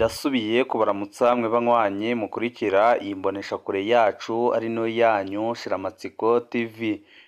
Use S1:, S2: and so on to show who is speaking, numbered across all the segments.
S1: Ndasubiye kubaramutsa mwe banywanyi mukurikira iyi mboneshakure yacu ari no yanyu Shiramatsiko TV.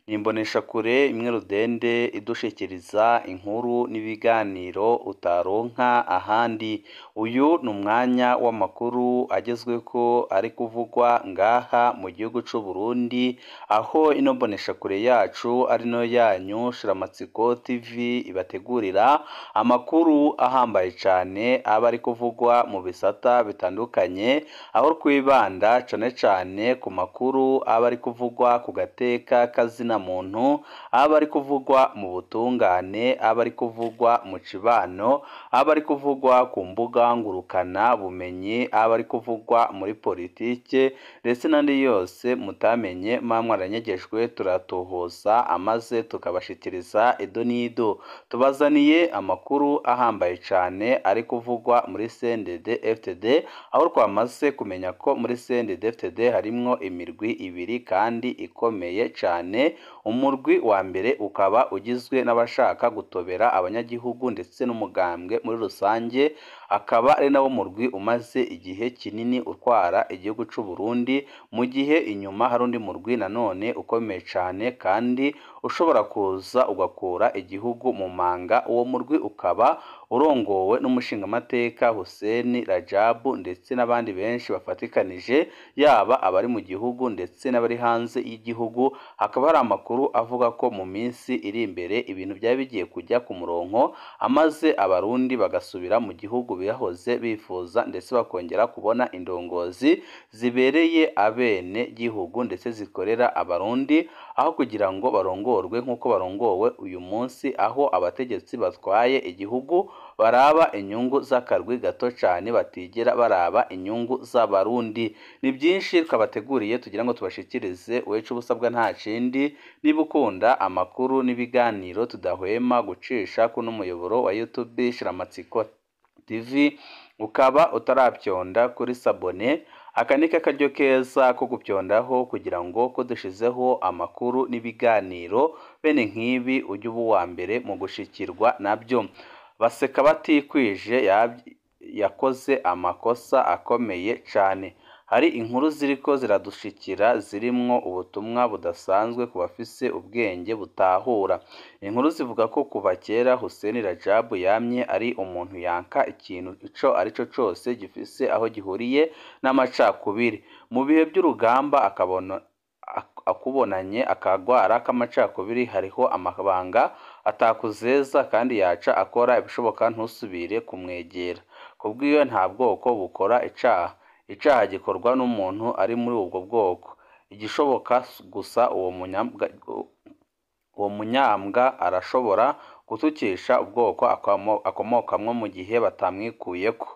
S1: Ni imboneshakure imwe rudende idushikiriza inkuru n'ibiganiro utaronka ahandi. Uyu ni umwanya w'amakuru agezweko ari kuvugwa ngaha mu gihugu c'u Burundi, aho ino mboneshakure yacu ari no yanyu Shiramatsiko TV ibategurira amakuru ahambaye cane aba ari kuvugwa mu bisata bitandukanye, aho twibanda cane cane ku makuru aba ari kuvugwa ku gateka kazina muntu, aba ari kuvugwa mu butungane, aba ari kuvugwa mu cibano, aba ari kuvugwa ku mbuga ngurukana bumenyi, aba ari kuvugwa muri politike ndetse n'andi yose mutamenye muba mwaranyegejwe, turatohoza amaze tukabashikiriza ido n'ido. Tubazaniye amakuru ahambaye cane ari kuvugwa muri CNDD FDD, aho twamaze kumenya ko muri CNDD FDD harimwo imirwi ibiri kandi ikomeye cane. Umurwi wa mbere ukaba ugizwe n'abashaka gutobera abanyagihugu ndetse n'umugambwe muri rusange, akaba ari nawo murwi umaze igihe kinini utwara igihugu c'u Burundi, mu gihe inyuma hari undi murwi nanone ukomeye cane kandi ushobora kuza ugakura igihugu mu manga. Uwo murwi ukaba urongowe n'umushingamateka Hussein Rajabu ndetse n'abandi benshi bafatikanije, yaba abari mu gihugu ndetse n'abari hanze y'igihugu. Hakaba hari amakuru avuga ko mu minsi iri imbere ibintu byari bigiye kujya ku murongo, amaze abarundi bagasubira mu gihugu bihoze bifuza, ndetse bakongera kubona indongozi zibereye abene gihugu ndetse zikorera abarundi, aho kugira ngo barongorwe nk'uko barongowe uyu munsi, aho abategetsi batwaye igihugu baraba inyungu z'akarwi gato cane batigera baraba inyungu z'abarundi. Ni byinshi twabateguriye tugira ngo tubashikirize, wecu ubusabwa nta kindi. Niba ukunda amakuru n'ibiganiro tudahwema gucisha kuno muyoboro wa YouTube Shiramatsiko TV, ukaba utaravyonda kuri sabone, aka ni akaryo keza ko gupyondaho kugira ngo ko dushizeho amakuru n'ibiganiro bene nk'ibi ujye uba uwa mbere mu gushikirwa nabyo. Baseka batikwije yakoze amakosa akomeye cane. Hari inkuru ziriko ziradushikira zirimwo ubutumwa budasanzwe ku bafise ubwenge butahura. Inkuru zivuga ko kuva kera Hussein Rajabu yamye ari umuntu yanka ikintu ico arico cose gifise aho gihuriye n'amacakubiri. Mu bihe by'urugamba akabona akubonanye akagwara k'amacakubiri, hariho amabanga atakuzeza kandi yaca akora ibishoboka ntusubire kumwegera. Kubw'iyo nta bwoko bukora icaha, icaha gikorwa n'umuntu ari muri ubwo bwoko. Igishoboka gusa uwo munyambwa arashobora gutukisha ubwoko akomokamwo mu gihe batamwikuyeko.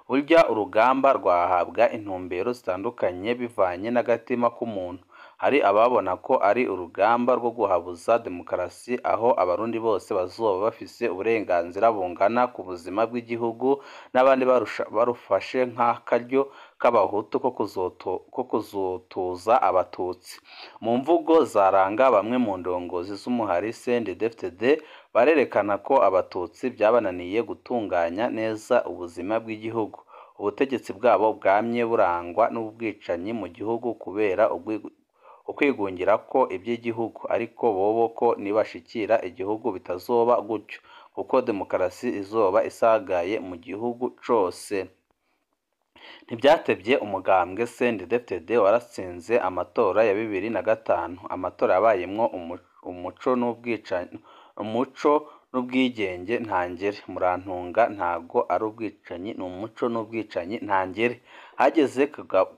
S1: Burya urugamba rwahabwa intumbero zitandukanye bivanye n'agatima k'umuntu. Hari ababona ko ari urugamba rwo guhabuza demokarasi, aho abarundi bose bazoba bafise uburenganzira bungana ku buzima bw'igihugu, n'abandi barufashe nk'akaryo k'abahutu ko kuzotuza abatutsi. Mu mvugo zaranga bamwe mu ndongozi z'umuhari CNDD-FDD, barerekana ko abatutsi byabananiye gutunganya neza ubuzima bw'igihugu. Ubutegetsi bwabo bwamye burangwa n'ubwicanyi mu gihugu kubera ukwigungira ko iby'igihugu, ariko bobo ko nibashikira igihugu bitazoba gutyo, kuko demokarasi izoba isagaye mu gihugu cose. Ntibyatevye umugambwe CNDD-FDD waratsinze amatora ya 2005, amatora yabayemwo umuco n'ubwigenge ntangere. Murantunga ntago ari ubwicanyi, ni umuco n'ubwicanyi ntangere. Hageze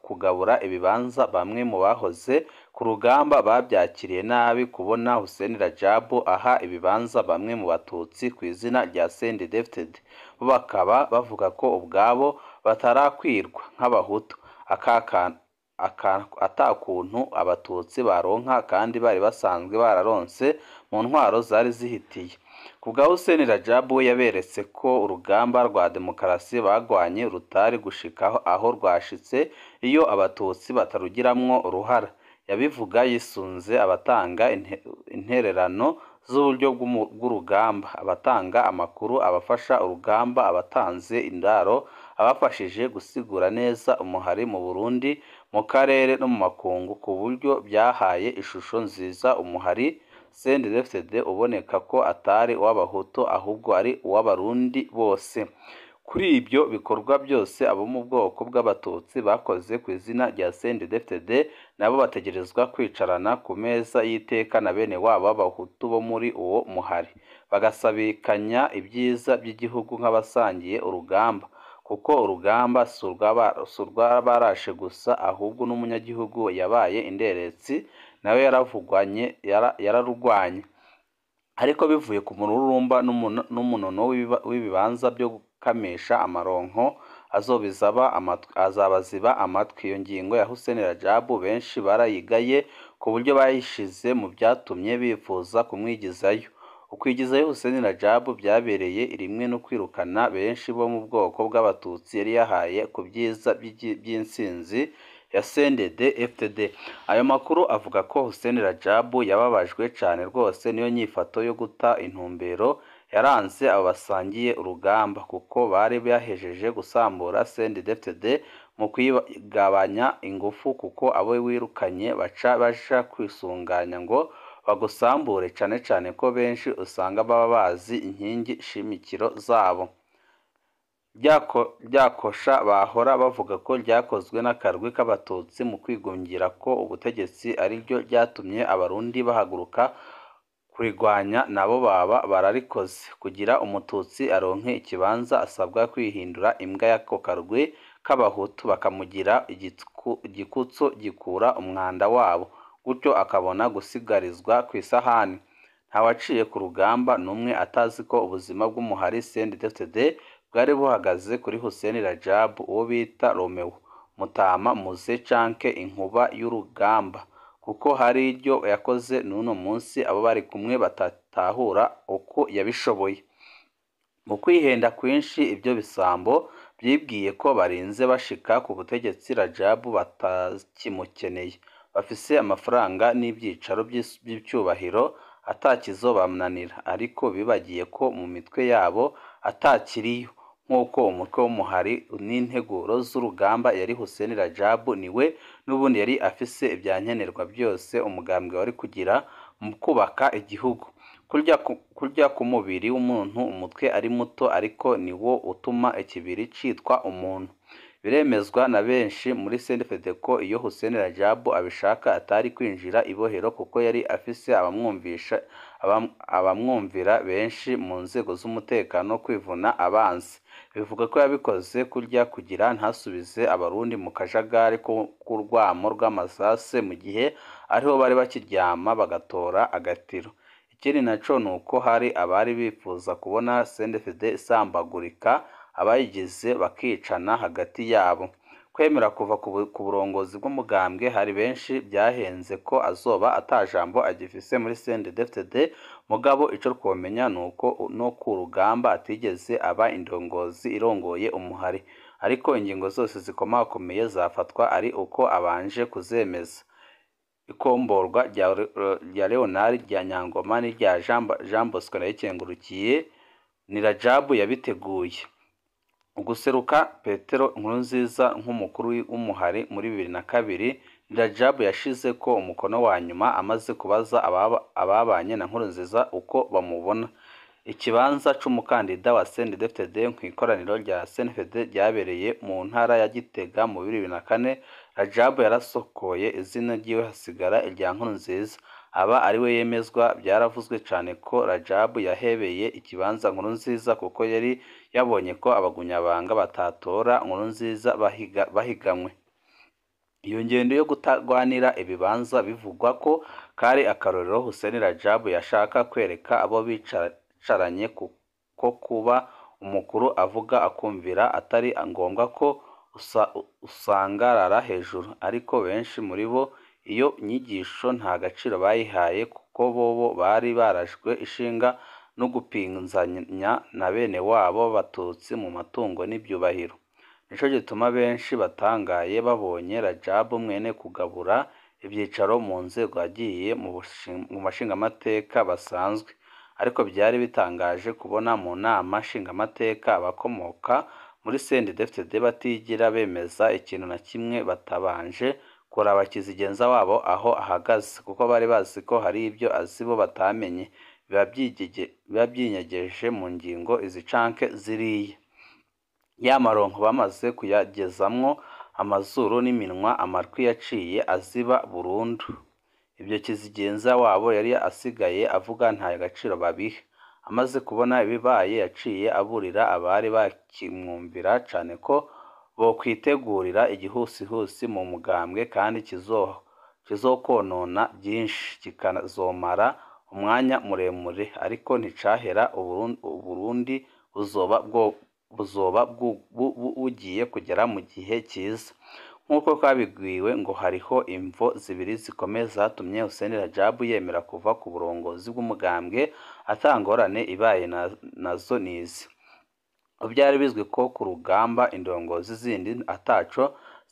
S1: kugabura ibibanza, bamwe mu bahoze ku rugamba babyakiriye nabi kubona Hussein Rajabu aha ibibanza bamwe mu batutsi ku izina rya CNDD-FDD, bo bakaba bavuga ko ubwabo batarakwirwa nk'abahutu, atakuntu abatutsi baronka kandi bari basanzwe bararonse mu ntwaro zari zihitiye. Kubwa Hussein Rajabu we yaberetse ko urugamba rwa demokarasi bagwanye rutari gushika aho rwashitse iyo abatutsi batarugiramwo uruhara. Yabivuga yisunze abatanga intererano z'uburyo bw'urugamba, abatanga amakuru, abafasha urugamba, abatanze indaro, abafashije gusigura neza umuhari mu Burundi, mu karere no mu makungu, ku buryo byahaye ishusho nziza umuhari CNDD-FDD uboneka ko atari uw'Abahutu ahubwo ari uw'Abarundi bose. Kuri ibyo bikorwa byose abo mu bwoko bw'Abatutsi bakoze ku izina rya CNDD-FDD nabo bategerezwa kwicarana ku meza y'iteka na bene wabo b'Abahutu bo muri uwo muhari, bagasabikanya ibyiza by'igihugu nk'abasangiye urugamba, kuko urugamba si urw'abarashe gusa ahubwo n'umunyagihugu yabaye inderetsi nawe yararugwanye. Ariko bivuye ku mururumba n'umunono w'ibibanza byo gukamisha amaronko azabaziba amatwi. Iyo ngingo ya Hussein Radjabu benshi barayigaye ku buryo bayishize mu byatumye bifuza kumwigizayo. Ukwigizayo Hussein Radjabu byabereye rimwe no kwirukana benshi bo mu bwoko bw'Abatutsi yari yahaye ku byiza by'intsinzi ya CNDD-FDD. Ayo makuru avuga ko Hussein Radjabu yababajwe cyane rwose n'iyo nyifato yo guta intumbero yaranze abo basangiye urugamba, kuko bari bahejeje gusambura CNDD-FDD mu kuyigabanya ingufu, kuko abo wirukanye baca baja kwisunganya ngo bagusambure, cane cane ko benshi usanga baba bazi inkingi shimikiro zabo. Ryakosha bahora bavuga ko ryakozwe n'akarwi k'Abatutsi mu kwigungira ko ubutegetsi ari ryo ryatumye Abarundi bahaguruka kurigwanya, nabo baba bararikoze. Kugira Umututsi aronke ikibanza asabwa kwihindura imbwa y'ako karwi k'Abahutu, bakamugira igikutso gikura umwanda wabo, gutyo akabona gusigarizwa kw'isahani. Ntawaciye ku rugamba n'umwe atazi ko ubuzima bw'umuhari CNDD-FDD bwari buhagaze kuri Hussein Radjabu, uwo bita Romeo Mutama Muze canke inkuba y'urugamba, kuko hari iryo yakoze n'uno munsi abo bari kumwe batatahura uko yabishoboye. Mu kwihenda kwinshi ibyo bisambo byibwiye ko barinze bashika ku butegetsi Radjabu batakimukeneye, bafise amafaranga n'ibyicaro by'icyubahiro atakizobananira, ariko bibagiye ko mu mitwe yabo atakiriyo, nk'uko umutwe w'umuhari n'integuro z'urugamba yari Hussein Radjabu, niwe n'ubundi yari afise ibyankenerwa byose umugambwe wari kugira mu kubaka igihugu. Kurya k'umubiri w'umuntu umutwe ari muto ariko niwo utuma ikibiri citwa umuntu. Biremezwa na benshi muri CNDD-FDD ko iyo Hussein Radjabu abishaka atari kwinjira ibohero, kuko yari afise abamwumvira benshi mu nzego z'umutekano kwivuna abansi. Bivuga ko yabikoze kurya kugira ntasubize Abarundi mu kajagari k'urwamo rw'amasase mu gihe ariho bari bakiryama bagatora agatiro. Ikindi naco nuko hari abari bifuza kubona CNDD-FDD isambagurika, abayigize bakicana hagati yabo. Kwemera kuva ku burongozi bw'umugambwe hari benshi byahenze ko azoba atajambo agifise muri CNDD-FDD, mugabo ico twomenya nuko no ku rugamba atigeze aba indongozi irongoye umuhari, ariko ingingo zose zikomakomeye zafatwa ari uko abanje kuzemeza. Ikomborwa rya Leonard rya Nyangoma n'irya Jean Bosco Ndayikengurukiye ni Radjabu yabiteguye. Uguseruka Petero Nkurunziza nk'umukuru w'umuhari muri 2002, ni Radjabu yashize ko umukono wa nyuma amaze kubaza ababanye na Nkurunziza uko bamubona. Ikibanza c'umukandida wa CNDD-FDD kw'ikoraniro rya CNDD-FDD ryabereye mu ntara ya Gitega mu 2004, Radjabu yarasokoye izina ryiwe hasigara irya Nkurunziza, aba ariwe yemezwa. Byaravuzwe cane ko Radjabu yahebeye ikibanza Nkurunziza kuko yari yabonye ko abagumyabanga batatora Nkurunziza bahiganwe. Iyo ngendo yo kutagwanira ibibanza bivugwa ko kari akarorero Hussein Radjabu yashaka kwereka abo bicaranye ko kuba umukuru avuga akumvira atari ngombwa ko usangarara hejuru, ariko benshi muri bo iyo nyigisho nta gaciro bayihaye, kuko bobo bari barajwe ishinga no gupinzanya na bene wabo b'Abatutsi mu matungo n'ivyubahiro. Nico gituma benshi batangaye babonye Radjabu mwene kugabura ivyicaro mu nzego agiye mu bashingamateka basanzwe, ariko byari bitangaje kubona mu nama nshingamateka abakomoka muri CNDD-FDD batigira bemeza ikintu na kimwe batabanje kuraba kizigenza wabo aho ahagaze, kuko bari bazi ko hari ibyo azi bo batamenye, biba byinyegeje mu ngingo izi canke ziriya. Ya maronko bamaze kuyagezamwo amazuru n'iminwa, amatwi yaciye aziba burundu. Ibyo kizigenza wabo yari asigaye avuga nta gaciro babiha. Amaze kubona ibibaye yaciye aburira abari bakimwumvira cane ko bokwitegurira igihusihusi mu mugambwe kandi kizokonona byinshi, kikazomara umwanya muremure, ariko nticahera Uburundi buzoba bugiye kugera mu gihe cyiza. Nk'uko twabibwiwe ngo hariho imvo zibiri zikomeye zatumye Hussein Radjabu yemera kuva ku burongozi bw'umugambwe ata ngorane ibaye, nazo nizi: Byari bizwi ko ku rugamba indongozi zindi ataco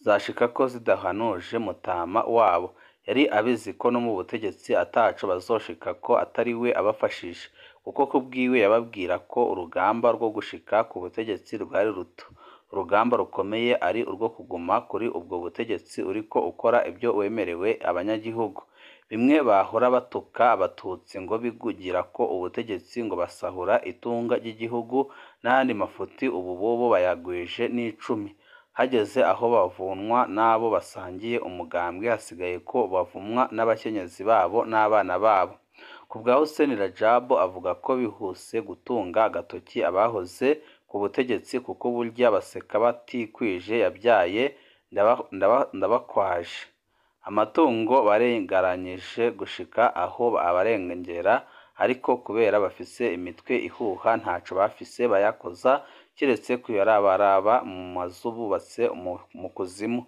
S1: zashikako zidahanuje mutama wabo, yari abizi ko no mu butegetsi ataco bazoshikako atari we abafashije, kuko kubwiwe yababwira ko urugamba rwo gushika ku butegetsi rwari ruto, urugamba rukomeye ari urwo kuguma kuri ubwo butegetsi uriko ukora ibyo wemerewe abanyagihugu. Bimwe bahora batuka abatutsi ngo bigugira ko ubutegetsi, ngo basahura itunga ry'igihugu n'ayandi mafuti, ubu bobo bayagwije n'icumi. Hageze aho bavunwa n'abo basangiye umugambwe, hasigaye ko bavumwa n'abakenyezi babo n'abana babo. Ku bwa Hussein Radjabu avuga ko bihuse gutunga agatoki abahoze ku butegetsi, kuko burya baseka batikwije yabyaye ndabakwaje. Amatungo barengaranyije gushika aho abarengera, ariko kubera bafise imitwe ihuha ntaco bafise bayakoza kiretse kuyarabaraba mu mazu bubatse mu kuzimu.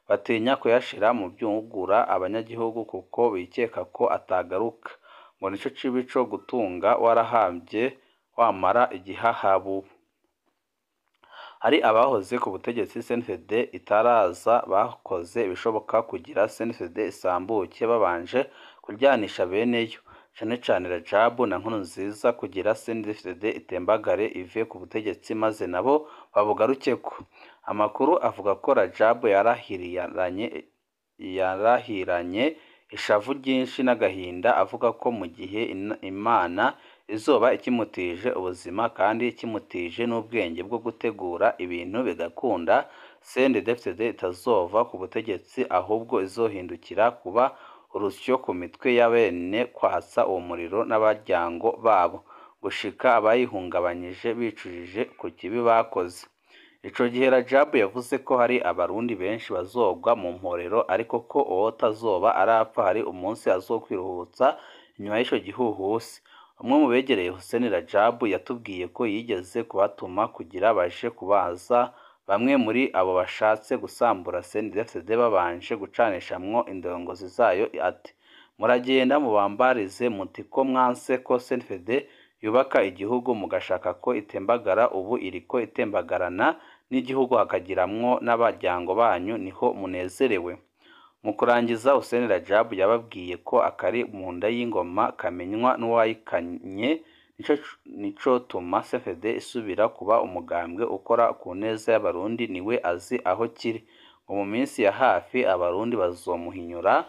S1: Batinya kuyashira mu vyungura abanyagihugu kuko bikeka ko atagaruka. Ngo nico cibi co gutunga warahamvye wamara igihahabu. Hari abahoze ku butegetsi CNDD itaraza bakoze ibishoboka kugira CNDD isambuke babanje kuryanisha beneyo, cane cane Radjabu na Nkurunziza, kugira CNDD itembagare ive ku butegetsi maze nabo babugarukeko. Amakuru avuga ko Radjabu yarahiranye ishavu ryinshi n'agahinda, avuga ko mu gihe Imana izoba ikimutije ubuzima kandi ikimutije n'ubwenge bwo gutegura ibintu bigakunda, CNDD-FDD itazova ku butegetsi ahubwo izohindukira kuba urusyo ku mitwe ya bene kwatsa uwo muriro n'abaryango babo, gushika abayihungabanyije bicujije ku kibi bakoze. Ico gihe Radjabu yavuze ko hari abarundi benshi bazogwa mu mporero, ariko ko uwotazoba arapfa hari umunsi azokwiruhutsa inyuma y'ico gihuhusi. Umwe mu begereye Hussein Radjabu yatubwiye ko yigeze kubatuma kugira baje kubaza bamwe muri abo bashatse gusambura CNDD-FDD babanje gucanishamwo indongozi zayo, ati: "Muragenda mubambarize muti ko mwanse ko CNDD yubaka igihugu mugashaka ko itembagara, ubu iriko itembagarana n'igihugu hakagiramwo n'abaryango banyu, niho munezerewe?" Mu kurangiza Hussein Radjabu yababwiye ko akari mu nda y'ingoma kamenywa n'uwayikanye, nicotuma CNDD isubira kuba umugambwe ukora ku neza y'abarundi, niwe azi aho kiri. Ngo mu minsi ya hafi abarundi bazomuhinyura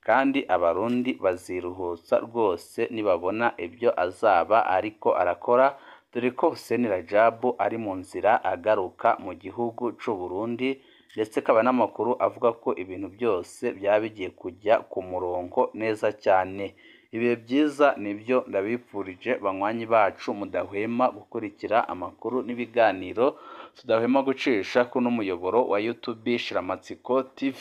S1: kandi abarundi baziruhutsa rwose nibabona ibyo azaba ariko arakora, dore ko Hussein Radjabu ari mu nzira agaruka mu gihugu c'u Burundi, ndetse akaba n'amakuru avuga ko ibintu byose byaba bigiye kujya ku murongo neza cyane. Ibihe byiza nibyo ndabifurije banywanyi bacu mudahwema gukurikira amakuru n'ibiganiro tudahwema gucisha kuno muyoboro wa YouTube Shiramatsiko TV.